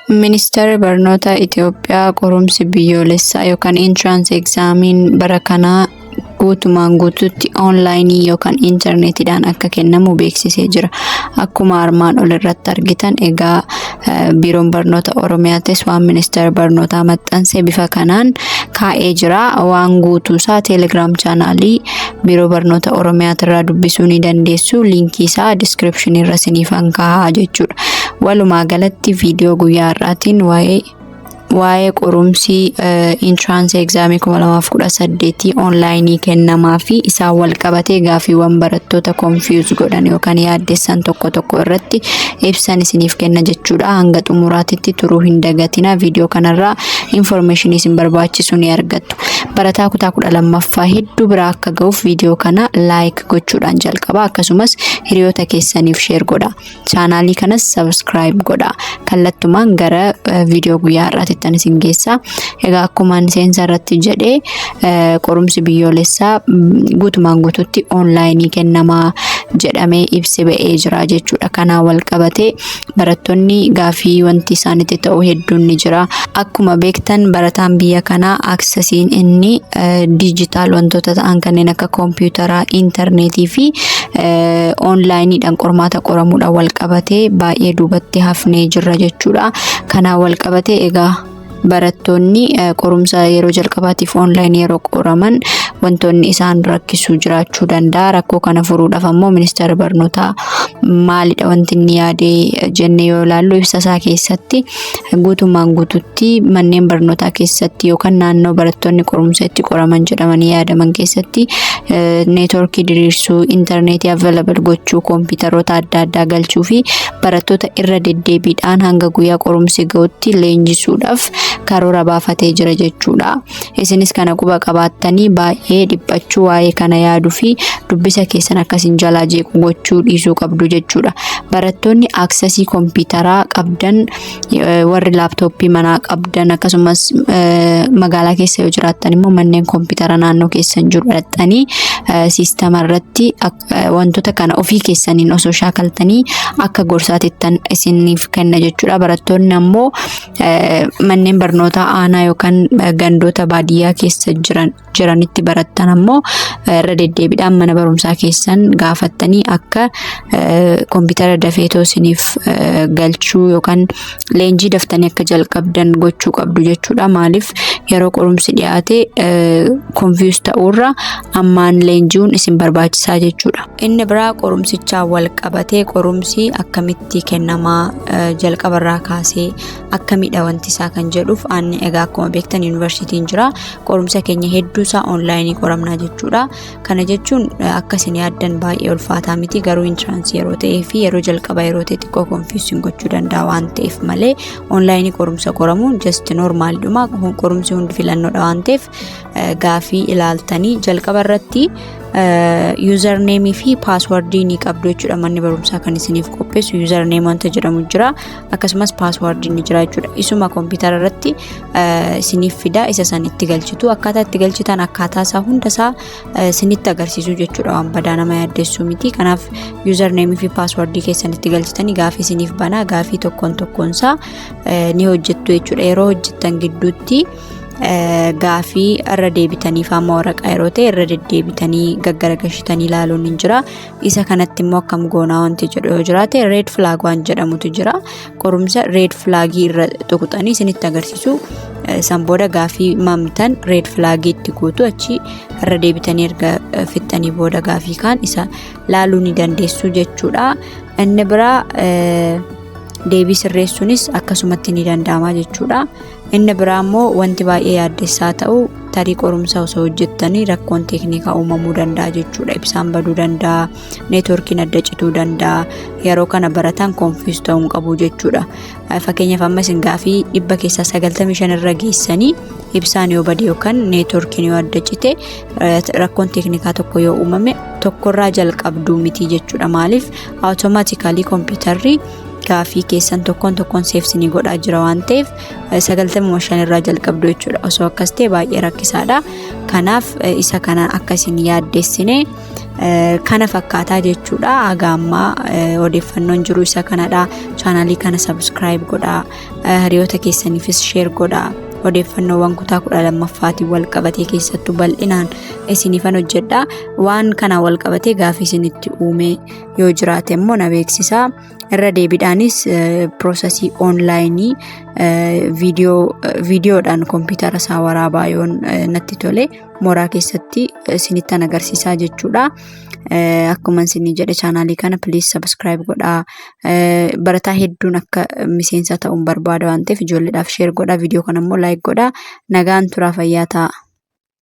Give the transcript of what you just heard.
Ministeerri Barnoota Itoophiyaa qorumsi biyyoolessaa yookaan entrance examiin bara kanaa guutumaan guutuutti onlaayinii yookaan intarneetiidhaan akka kennamu beeksisee jira. Akkuma armaan olirratti argitan, egaa Biiroon Barnoota Oromiyaatis waan Ministeera Barnootaa maxxanse bifa kanaan kaa'ee jira. Waan guutuusaa Telegram channelii Biiroo Barnoota Oromiyaatirraa dubbisuu ni dandeessu. Linkii isaa descriptionii irra isiniifan kaa'aa jechuudha. Walumaa galatti viidiyoo guyyaa har'aatiin waa'ee qorumsi entrance examii 2018 onlaayinii kennamaa fi isaan wal qabatee gaaffiiwwan barattoota confuse godhan yookaan yaaddessan tokko tokko irratti ibsan isiniif kenna jechuudha. Hanga xumuraatitti turuu hin dagatina. Viidiyoo kanarraa informationii isin barbaachisu ni argattu. Barataa kutaa 12ffaa hedduu biraa akka ga'uuf viidiyoo kana like gochuudhaan jalqaba. Akkasumas hiriyoota keessaniif share godha. Channelii kanas subscribe godha. Kallattumaan gara viidiyoo guyyaa har'aatti isin geessa. Egaa akkuma seensa irratti jedhee, qorumsi biyyoolessaa guutumaan guututti onlaayinii kennamaa jedhamee ibsi ba'ee jira jechuudha. Kanaan wal qabatee barattoonni gaafii wanti isaanitti ta'u hedduun ni jira. Akkuma beektan, barataan biyya kanaa accessiin inni diijitaal wantoota ta'an kanneen akka kompiitaraa, intarneetii fi onlaayiniidhaan qormaata qoramuudhaan wal qabatee baay'ee duubatti hafnee jirra jechuudha. Kanaan wal qabatee egaa barattoonni qorumsa yeroo jalqabaatiif onlaayinii yeroo qoraman wantoonni isaan rakkisu jiraachuu danda'a. Rakkoo kana furuudhaaf ammoo Ministeerri Barnootaa maalidha wanti inni yaadee jennee yoo ilaallu, ibsa isaa keessatti guutummaan guututti manneen barnootaa keessatti yookaan naannoo barattoonni qorumsa itti qoraman jedhamanii yaadaman keessatti neetworkii diriirsuu, intarneetii available gochuu, kompiitaroota adda addaa galchuu fi barattoota irra deddeebiidhaan hanga guyyaa qorumsi ga'utti leenjisuudhaaf karoora baafatee jira jechuudha. Isinis kana quba qabaattanii baay'ee dhiphachuu, waa'ee kana yaaduu fi dubbisa keessan akkasiin jalaa jeequ gochuu dhiisuu qabdu jechuudha. Barattoonni accessii kompiitaraa qabdan, warri laaptooppii manaa qabdan, akkasumas magaalaa keessa yoo jiraattan immoo manneen kompiitara naannoo keessan jiru dhaqxanii siistama irratti wantoota kana ofii keessaniin osoo shaakaltanii akka gorsaatittan isiniif kenna jechuudha. Barattoonni ammoo manneen barnootaa aanaa yookaan gandoota baadiyyaa keessa jiranitti barattan ammoo irra deddeebiidhaan mana barumsaa keessan gaafattanii akka kompiitara dafeetoo isiniif galchuu yookaan leenjii daftanii akka jalqabdan gochuu qabdu jechuudha. Maaliif, yeroo qorumsi dhiyaate confuse ta'uurra ammaan leenji'uun isin barbaachisaa jechuudha. Inni biraa qorumsichaan wal qabatee qorumsi akkamitti kennamaa, jalqabarraa kaasee akkamidha wanti isaa kan jedhuuf, ani egaa akkuma beektan yuunivarsiitiin jira. Qorumsa keenya hedduu isaa onlaayinii qoramnaa jechuudha. Kana jechuun akka isin yaaddan baay'ee ulfaataa miti, garuu entrance yeroo ta'ee fi yeroo jalqaba yeroo ta'e xiqqoo confusion gochuu danda'a waan ta'eef malee onlaayinii qorumsa qoramuun just normaldhuma. Qorumsi hundi filannoodha waan ta'eef gaafii ilaaltanii jalqaba irratti usernameii fi passwordii ni qabdu jechuudha. Manni barumsaa kan isiniif qopheessu username wanta jedhamu jira, akkasumas passwordii ni jira jechuudha. Isuma kompiitara irratti isiniif fida, isa san itti galchitu. Akkaataa itti galchitan, akkaataa isaa hunda isaa isinitti agarsiisu jechuudha. Waan badaa nama yaaddessuu miti. Kanaaf usernameii fi passwordii keessan itti galchitanii gaafii isiniif banaa, gaafii tokkoon tokkoon isaa ni hojjettu jechuudha. Yeroo hojjettan gidduutti gaafii irra deebitanii faama waraqaa yeroo ta'e irra deddeebitanii gaggaragalchitanii ilaaluun hin jira. Isa kanatti immoo akkam goonaa wanti jedhu yoo jiraate, red flag waan jedhamutu jira. Qorumsa red flagii irra tuqxanii isinitti agarsiisu. San booda gaafii mamtan red flagii itti guutu, achi irra deebitanii erga fixxanii booda gaafii kaan isa laaluu ni dandeessu jechuudha. Inni biraa deebii sirreessuunis akkasumatti ni danda'ama jechuudha. Inni biraa immoo wanti baay'ee yaaddessaa ta'u, tarii qorumsa osoo hojjettanii rakkoon teeknikaa uumamuu danda'a jechuudha. Ibsaan baduu danda'a, neetworkiin adda cituu danda'a. Yeroo kana barataan confuse ta'uu hin qabu jechuudha. Fakkeenyaaf, amma isin gaafii 100 keessaa 95 irra geessanii ibsaan yoo bade yookaan neetworkiin yoo adda cite, rakkoon teeknikaa tokko yoo uumame, tokkorraa jalqabduu miti jechuudha. Maaliif, automatically kompiitarri gaafii keessan tokkoon tokkoon save isinii godhaa jira waan ta'eef 95 irraa jalqabdu jechuudha. Osoo akkas ta'e baay'ee rakkisaadha. Kanaaf isa kana akka isin yaaddessine Kana fakkaataa jechuudha. Haga ammaa odeeffannoon jiru isa kanadha. Chaanaalii kana subscribe godhaa. Hiriyoota keessaniifis share godhaa. Odeeffannoowwan kutaa 12ffaatiin wal qabatee keessattuu bal'inaan isiniifan hojjedha. Waan kanaan wal qabatee gaafii isinitti uume yoo jiraate immoo na beeksisaa. Irra deebiidhaanis processii onlineii viidiyoodhaan kompiitara isaa waraabaa yoon natti tole mooraa keessatti isinittan agarsiisaa jechuudha. Akkuma isinii jedhe, chaanaalii kana please subscribe godhaa. Barataa hedduun akka miseensa ta'uun barbaada waan ta'eef ijoolleedhaaf share godhaa. Viidiyoo kana immoo like godhaa. Nagaan turaa, fayyaa ta'a.